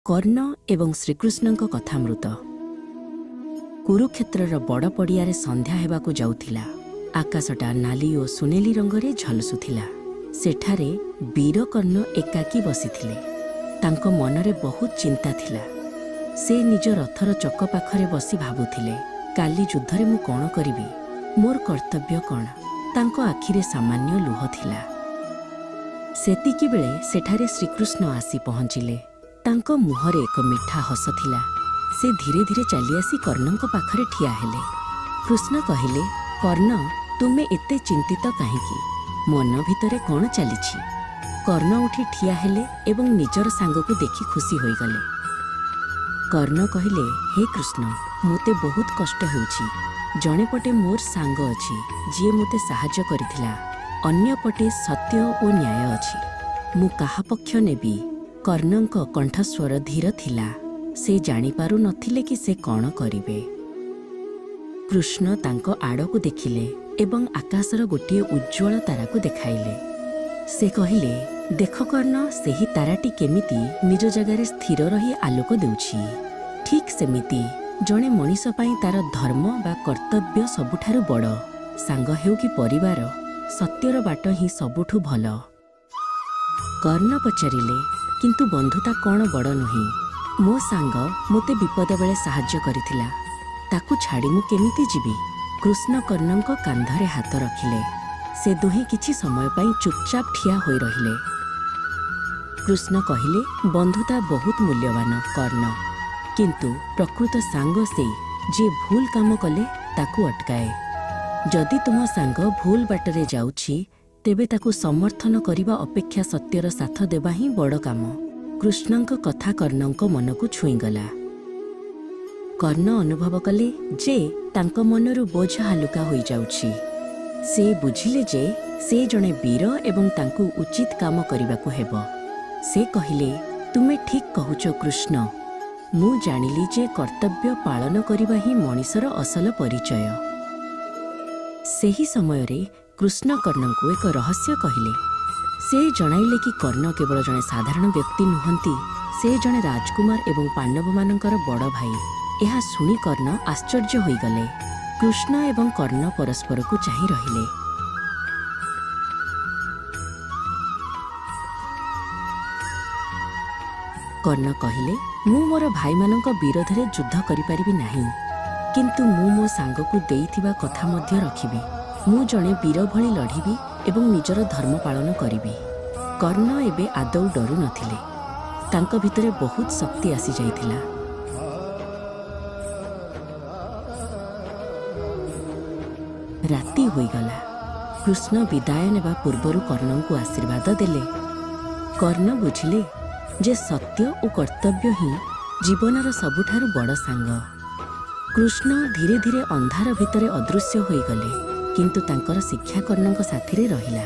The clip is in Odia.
କର୍ଣ୍ଣ ଏବଂ ଶ୍ରୀକୃଷ୍ଣଙ୍କ କଥାମୃତ। କୁରୁକ୍ଷେତ୍ରର ବଡ଼ ପଡ଼ିଆରେ ସନ୍ଧ୍ୟା ହେବାକୁ ଯାଉଥିଲା। ଆକାଶଟା ନାଲି ଓ ସୁନେଲି ରଙ୍ଗରେ ଝଲସୁଥିଲା। ସେଠାରେ ବୀରକର୍ଣ୍ଣ ଏକାକୀ ବସିଥିଲେ। ତାଙ୍କ ମନରେ ବହୁତ ଚିନ୍ତା ଥିଲା। ସେ ନିଜ ରଥର ଚକ ପାଖରେ ବସି ଭାବୁଥିଲେ, କାଲି ଯୁଦ୍ଧରେ ମୁଁ କ'ଣ କରିବି? ମୋର କର୍ତ୍ତବ୍ୟ କ'ଣ? ତାଙ୍କ ଆଖିରେ ସାମାନ୍ୟ ଲୁହ ଥିଲା। ସେତିକିବେଳେ ସେଠାରେ ଶ୍ରୀକୃଷ୍ଣ ଆସି ପହଞ୍ଚିଲେ। ତାଙ୍କ ମୁହଁରେ ଏକ ମିଠା ହସ ଥିଲା। ସେ ଧୀରେ ଧୀରେ ଚାଲିଆସି କର୍ଣ୍ଣଙ୍କ ପାଖରେ ଠିଆ ହେଲେ। କୃଷ୍ଣ କହିଲେ, କର୍ଣ୍ଣ, ତୁମେ ଏତେ ଚିନ୍ତିତ କାହିଁକି? ମନ ଭିତରେ କ'ଣ ଚାଲିଛି? କର୍ଣ୍ଣ ଉଠି ଠିଆ ହେଲେ ଏବଂ ନିଜର ସାଙ୍ଗକୁ ଦେଖି ଖୁସି ହୋଇଗଲେ। କର୍ଣ୍ଣ କହିଲେ, ହେ କୃଷ୍ଣ, ମୋତେ ବହୁତ କଷ୍ଟ ହେଉଛି। ଜଣେ ପଟେ ମୋର ସାଙ୍ଗ ଅଛି, ଯିଏ ମୋତେ ସାହାଯ୍ୟ କରିଥିଲା। ଅନ୍ୟପଟେ ସତ୍ୟ ଓ ନ୍ୟାୟ ଅଛି। ମୁଁ କାହା ପକ୍ଷ ନେବି? କର୍ଣ୍ଣଙ୍କ କଣ୍ଠସ୍ୱର ଧୀର ଥିଲା। ସେ ଜାଣିପାରୁ ନଥିଲେ କି ସେ କ'ଣ କରିବେ। କୃଷ୍ଣ ତାଙ୍କ ଆଡ଼କୁ ଦେଖିଲେ ଏବଂ ଆକାଶର ଗୋଟିଏ ଉଜ୍ଜ୍ୱଳ ତାରାକୁ ଦେଖାଇଲେ। ସେ କହିଲେ, ଦେଖ କର୍ଣ୍ଣ, ସେହି ତାରାଟି କେମିତି ନିଜ ଜାଗାରେ ସ୍ଥିର ରହି ଆଲୋକ ଦେଉଛି। ଠିକ୍ ସେମିତି ଜଣେ ମଣିଷ ପାଇଁ ତାର ଧର୍ମ ବା କର୍ତ୍ତବ୍ୟ ସବୁଠାରୁ ବଡ଼। ସାଙ୍ଗ ହେଉ କି ପରିବାର, ସତ୍ୟର ବାଟ ହିଁ ସବୁଠୁ ଭଲ। କର୍ଣ୍ଣ ପଚାରିଲେ, କିନ୍ତୁ ବନ୍ଧୁତା କ'ଣ ବଡ଼ ନୁହେଁ? ମୋ ସାଙ୍ଗ ମୋତେ ବିପଦ ବେଳେ ସାହାଯ୍ୟ କରିଥିଲା। ତାକୁ ଛାଡ଼ି ମୁଁ କେମିତି ଯିବି? କୃଷ୍ଣ କର୍ଣ୍ଣଙ୍କ କାନ୍ଧରେ ହାତ ରଖିଲେ। ସେ ଦୁହେଁ କିଛି ସମୟ ପାଇଁ ଚୁପଚାପ ଠିଆ ହୋଇ ରହିଲେ। କୃଷ୍ଣ କହିଲେ, ବନ୍ଧୁତା ବହୁତ ମୂଲ୍ୟବାନ କର୍ଣ୍ଣ, କିନ୍ତୁ ପ୍ରକୃତ ସାଙ୍ଗ ସେ ଯିଏ ଭୁଲ କାମ କଲେ ତାକୁ ଅଟକାଏ। ଯଦି ତୁମ ସାଙ୍ଗ ଭୁଲ ବାଟରେ ଯାଉଛି, ତେବେ ତାକୁ ସମର୍ଥନ କରିବା ଅପେକ୍ଷା ସତ୍ୟର ସାଥ ଦେବା ହିଁ ବଡ଼ କାମ। କୃଷ୍ଣଙ୍କ କଥା କର୍ଣ୍ଣଙ୍କ ମନକୁ ଛୁଇଁଗଲା। କର୍ଣ୍ଣ ଅନୁଭବ କଲେ ଯେ ତାଙ୍କ ମନରୁ ବୋଝ ହାଲୁକା ହୋଇଯାଉଛି। ସେ ବୁଝିଲେ ଯେ ସେ ଜଣେ ବୀର ଏବଂ ତାଙ୍କୁ ଉଚିତ କାମ କରିବାକୁ ହେବ। ସେ କହିଲେ, ତୁମେ ଠିକ୍ କହୁଛ କୃଷ୍ଣ। ମୁଁ ଜାଣିଲି ଯେ କର୍ତ୍ତବ୍ୟ ପାଳନ କରିବା ହିଁ ମଣିଷର ଅସଲ ପରିଚୟ। ସେହି ସମୟରେ କୃଷ୍ଣ କର୍ଣ୍ଣଙ୍କୁ ଏକ ରହସ୍ୟ କହିଲେ। ସେ ଜଣାଇଲେ କି କର୍ଣ୍ଣ କେବଳ ଜଣେ ସାଧାରଣ ବ୍ୟକ୍ତି ନୁହନ୍ତି, ସେ ଜଣେ ରାଜକୁମାର ଏବଂ ପାଣ୍ଡବମାନଙ୍କର ବଡ଼ ଭାଇ। ଏହା ଶୁଣି କର୍ଣ୍ଣ ଆଶ୍ଚର୍ଯ୍ୟ ହୋଇଗଲେ। କୃଷ୍ଣ ଏବଂ କର୍ଣ୍ଣ ପରସ୍ପରକୁ ଚାହିଁ ରହିଲେ। କର୍ଣ୍ଣ କହିଲେ, ମୁଁ ମୋର ଭାଇମାନଙ୍କ ବିରୋଧରେ ଯୁଦ୍ଧ କରିପାରିବି ନାହିଁ, କିନ୍ତୁ ମୁଁ ମୋ ସାଙ୍ଗକୁ ଦେଇଥିବା କଥା ମଧ୍ୟ ରଖିବି। ମୁଁ ଜଣେ ବୀର ଭଳି ଲଢ଼ିବି ଏବଂ ନିଜର ଧର୍ମ ପାଳନ କରିବି। କର୍ଣ୍ଣ ଏବେ ଆଦୌ ଡରୁ ନଥିଲେ। ତାଙ୍କ ଭିତରେ ବହୁତ ଶକ୍ତି ଆସିଯାଇଥିଲା। ରାତି ହୋଇଗଲା। କୃଷ୍ଣ ବିଦାୟ ନେବା ପୂର୍ବରୁ କର୍ଣ୍ଣଙ୍କୁ ଆଶୀର୍ବାଦ ଦେଲେ। କର୍ଣ୍ଣ ବୁଝିଲେ ଯେ ସତ୍ୟ ଓ କର୍ତ୍ତବ୍ୟ ହିଁ ଜୀବନର ସବୁଠାରୁ ବଡ଼ ସାଙ୍ଗ। କୃଷ୍ଣ ଧୀରେ ଧୀରେ ଅନ୍ଧାର ଭିତରେ ଅଦୃଶ୍ୟ ହୋଇଗଲେ, କିନ୍ତୁ ତାଙ୍କର ଶିକ୍ଷା କର୍ଣ୍ଣଙ୍କ ସାଥିରେ ରହିଲା।